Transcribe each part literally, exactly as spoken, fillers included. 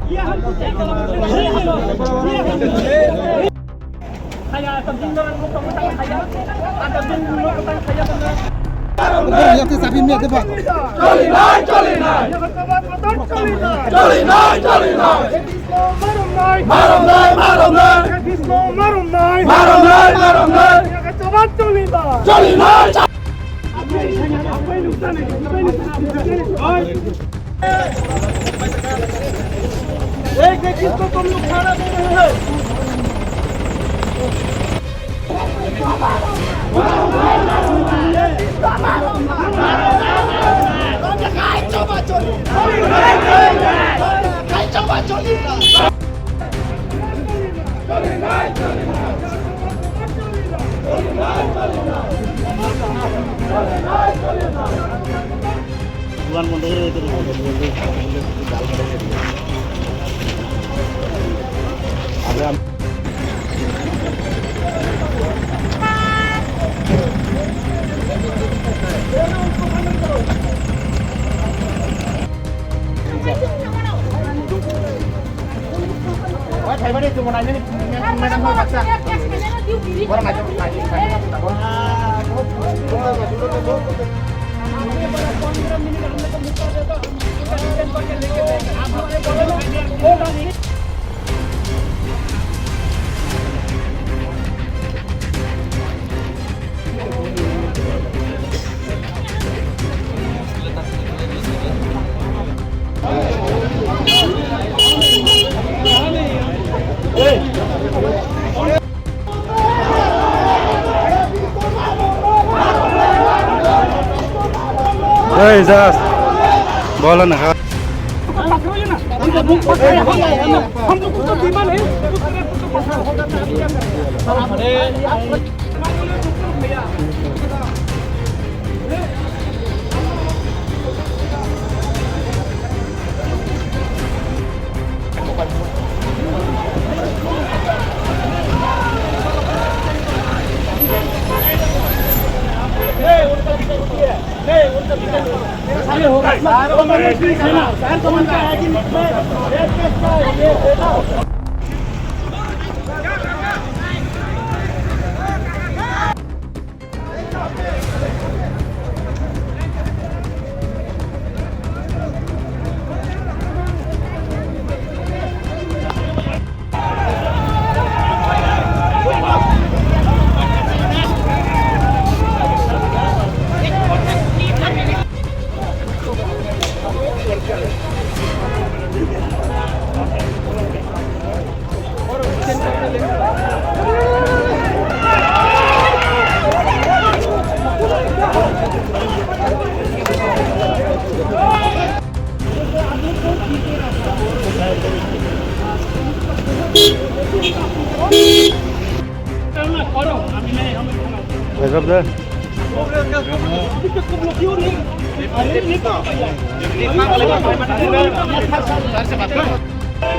Choli nai, choli nai. Choli nai, choli nai. Marom nai, marom nai. Marom nai, marom nai. Choli nai. Hey, Jas. Bola na.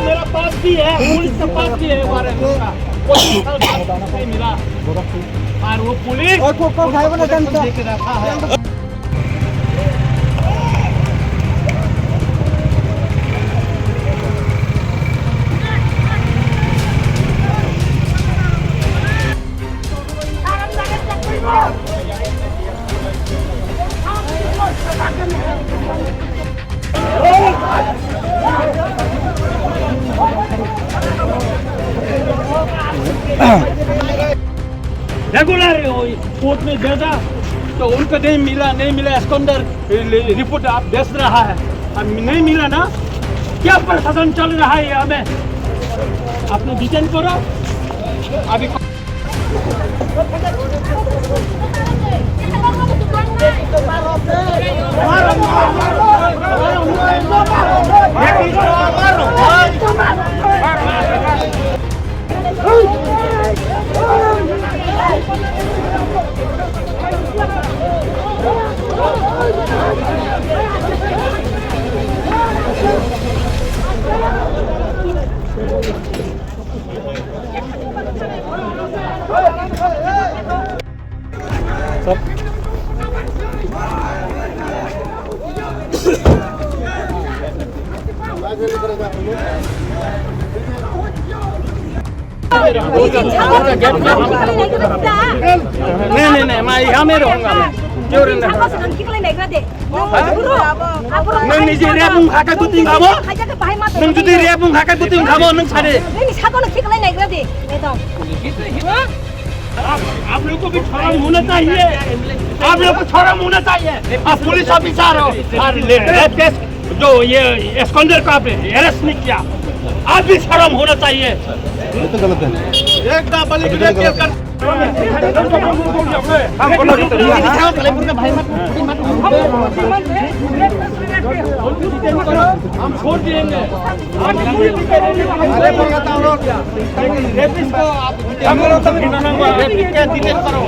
मेरा पास भी है, पुलिस के पास भी है वारंट उसका। पच्चीस साल बाद नहीं मिला। और वो पुलिस और को, को खाए बना उसको जानता? देख के रखा है। रेगुलर कोर्ट में भेजा तो उनको नहीं मिला, नहीं मिला, एस्कॉन्डर रिपोर्ट आप भेज रहा है, अब नहीं मिला ना, क्या प्रशासन चल रहा है ये हमें, अपने डिटेन करो अभी। नहीं, नहीं, नहीं, मैं यहाँ में रहूंगा, मैं। क्यों रहना? Nang nije rep wng kha khe bwtwi wng kha bo? Nang jodi rep wng kha khe bwtwi wng kha bo, nang sade. आप, आप लोग को भी शर्म होना चाहिए, आप लोग को शर्म होना चाहिए। आप पुलिस ऑफिसर हो, और ले-, रेप केस जो ये एस्कॉन्डर को आपने अरेस्ट नहीं किया, आप भी शर्म होना चाहिए। ये तो गलत है। एक नाबालिग रेप केस कर हम छोड़ दिएंगे। अरे बोला था हम लोग। रेपिस्ट को आप रेपिस्ट के डिटेन करो।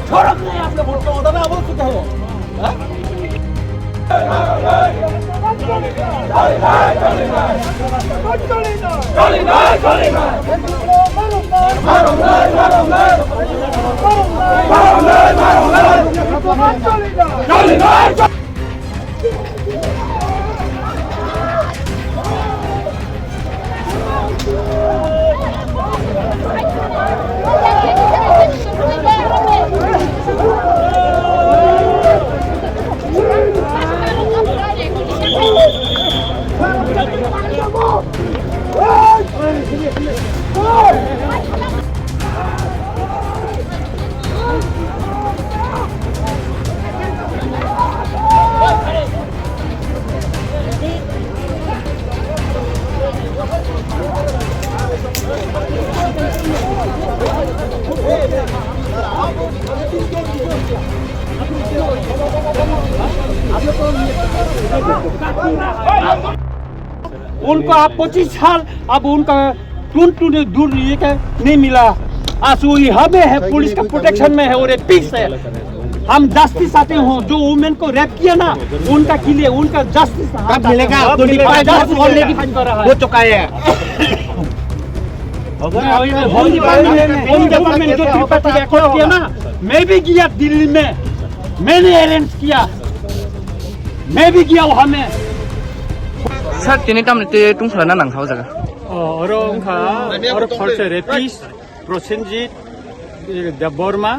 छोड़ो नहीं आप लोग, उनका ऑर्डर है, वो चुका है। उनको आप पच्चीस साल, अब उनका टून टून दूर ये क्या नहीं मिला। आज वो यहाँ पे है, पुलिस का प्रोटेक्शन में है और ये पीस है। हम जस्टिस चाहते हो, जो वुमेन को रेप किया ना, उनका के लिए उनका जस्टिस कब मिलेगा? ट्वेंटी फ़ाइव जस्टिस ऑलरेडी हो चुका है। होम डिपार्टमेंट, होम डिपार्टमेंट जो त्रिपाठी एक्ट किया ना, मैं भी गया दिल्ली में, मैंने अरेंज किया, मैं भी गया वहाँ में। Sir, tini tamni twi tungsala nang ha o jaga? Oh, oro wngkha, oro khorsa rapist, Prosenjit, eh, Debbarma,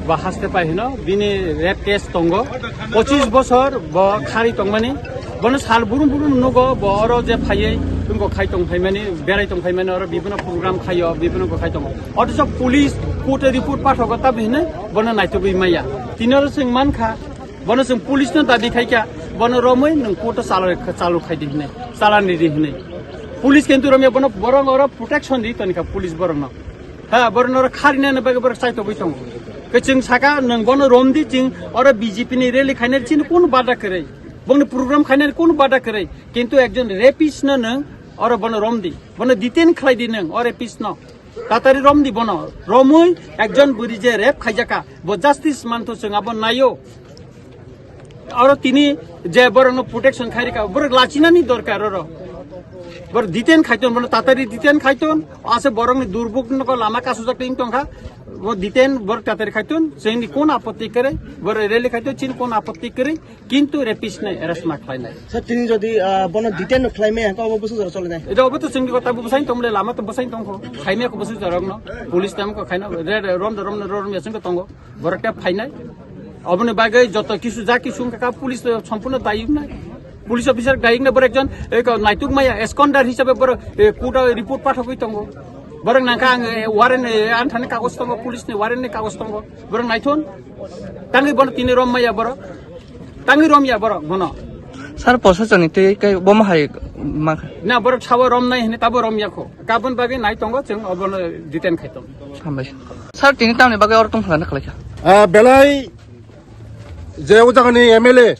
ba haste pai hino, bini rape case tongo. Pochis bosor bo khari tongmani, bono sal burum burum nugo, bo oro je phaiwi, tungko khai tong phaimani, berai tong phaimani, oro bibino program khaio, bibino ko khai tongo. Othocho police court-o report pathogo, tabi hino bono naitugwi maya. Tini oro chwng mankha, bono chwng police no dabi khaikha, bono romwi nwng court-o chalo, chalo khaidi hinwi, chalani di hinwi. Police kintu romya bono borok oro protection di tonikha police borokno. Ha, borokno oro kharinani bagwi borok chaitogwi tongo. Khe chwng saka nwng bono romdi, chwng oro B J P ni rally khainani chini kunu bada kwrwi. Bongni program khainani kunu bada kwrwi. Kintu ekjon rapist no nwng oro bono romdi. Bono detain khlaidi nwng o rapist no. Tatari romdi bono. Romwi ekjon bwrwi je rape khaijakha, bo justice mantho chwng abo naio. Oro tini je borokno protection khairikha, borok lachinani dorkar oro. Borok detain khaiton, bono tatari detain khaiton, ase borokni durbuk no lama kasujak ting tongkha. Bo detain borok tatari khaiton, chini kon apotti kwrwi, borok rally khaiton, chini kon apotti kwrwi, kintu rapist nai arrest ma khlainai. Sir, tini jodi, ah, bono detain no khlaimaya, hwnkhe obo bwsajora cholinai? Edo obo to chwngni kota bo bwsai tongmole, lama to bwsai tongkho. Khaimaya ko bwsajorokno, police tam ko khaina, re, re, rom do rom no rom ya chwngko tongo. Borok tei phainai. Oboni bagwi joto kisu ja kisu wngkha kha, police to sompurno dayuk nai. Police officer dayuk nai, borok ekjon, eh, ko naituk maya, eskondar hisabe borok, eh, court o report pathogwi tongo. Borok nangkha ang, eh, warrant, eh, anthani kagoj tongo, police ni warrant ni kagoj tongo. Borok naithon. Tangwi bono tini rom maya borok. Tangwi rom ya borok bono. Sir, posachani tei kai bomo hai ma kha? Na, borok sabo rom nai hini tabo rom ya kho. Kabon bagwi nai tongo, chwng obono detain khai tongo. Hambai. Sir, tini tamni bagwi oro tongthana khlai kha? Ah, belai je o jagani M L A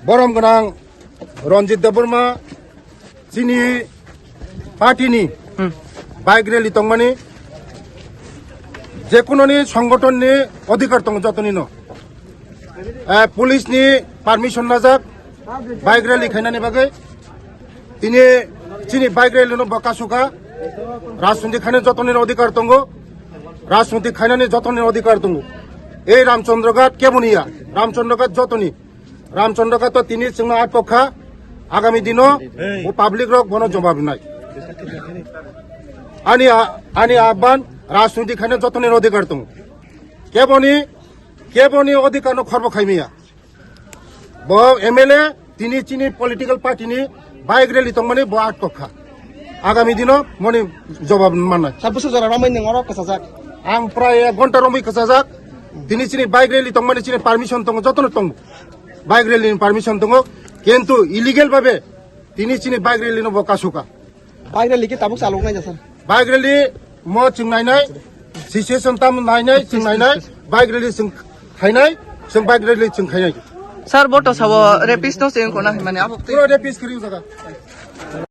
borom gwnang Ranjit Debbarma chini party ni Hmm. bike rally tongmani, jekunoni songgothon ni odhikar tongo jotoni no. Eh, police ni permission najak bike rally khainani bagwi. Tini chini bike rally no bwkha sukha. Rajniti khaina jotoni odhikar tongo. Rajniti khainani jotoni odhikar tongo. Ei Ramchandra Ghat keboni ya, Ramchandra Ghat jotoni. Ramchandra Ghat to tini chwngno atkok kha, agami dino o public rok bono jobab rinai. Ani a-, ani ahban, rajniti khaina jotoni odhikar tongo. Keboni, keboni odhikar no khorbo khaimiya. Bo M L A tini chini political party ni bike rally tongmani bo atkok kha. Agami dino moni jobab mannai. Sir, bwswk jora romwi nwng oro kwchajak? Ang prai ek ghonta romwi kwchajak. Tini chini bike rally tongmani chini permission tongo, jotono tongo. Bike rally ni permission tongo. Kintu illegal babe tini chini bike rally no bo kasuka. Bike rally khe tabuk chalok nai ja, sir? Bike rally mo chwng nainai, situation tam nainai, chwng nainai, bike rally chwng khainai, chwng bike rally chwng khainai. Sir, bo to sabo rapist no se wngkho na hwnmani abo twi. Pura rapist kwrwi jaga.